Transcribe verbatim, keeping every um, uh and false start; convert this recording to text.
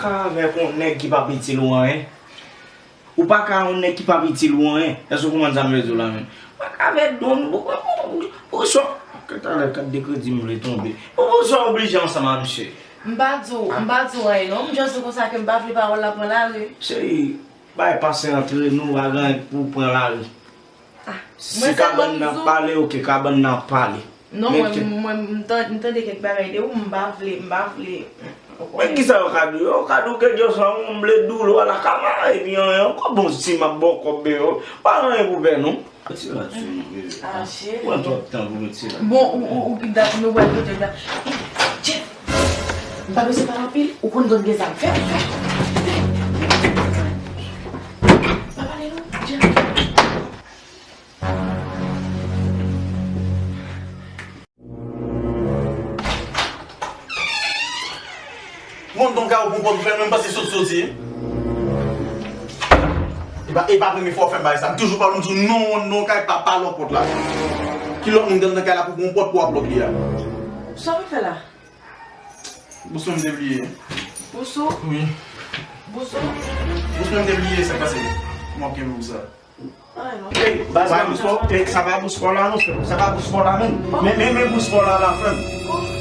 Ka avèk yon nèg ki p ap itil ou anyen. Ou pa ka yon nèg ki p ap itil ou anyen. Èske w konprann sa m vle di w la menm? Ou pa ka avèk don, pou, pou, pou, pou, talè kat de kredi m vle tonbe. Pou, pou sa w oblije ansanm a misye. M pa di w, m pa di w anyen non. M just di w konsa ke m pa vle pawòl la pran lari. Cheri, bay pase antre nou, pa gen anyen pou pran lari. Ah, si kabann nan ap pale, ok, kabann nan ap pale. Non, mwen, mwen, m tan-, m tande kèk bagay de ou, m pa vle, m pa vle. Men kisa yo ka di w? Yo ka di w ke Djòs la, m vle di w, lwa la ka mare, epi anyen ankò. Bon, si m ap ba w kòb, ben, yo, pa gen anyen pou pè, non. Retire la sou nou, bebe. Ah, cheri. Pran twòp tan pou retire la. Bon, ou, ou, ou ki dat nou wè kote la. Jeff, m pa bezwen pale anpil, ou konn zòn gen zam. Fè, fè, fè. Pa pale non, Jeff. Mwen ton ka ou pou pòt ou fè, mwen pase sot soti. E pa, e pa premye fwa w fè m bagay sa. M toujou pa w, m di w non, non, kay pa pale w pòt la. Ki lòt moun k nan kay la pou pran pòt pou w ap lòk li a? Sa w fè la? Bous mwen m te bliye. Bous ou? Wi. Bous ou? Bous mwen m te bliye, sa k pase? Mwen ap kenbe pou sa. Ay, non. Ey, baz, sa pa bous pa, ey, sa pa bous pa w la non, frè. Sa pa bous pa w la menm. Men, men, men bous pa w la la, frè m.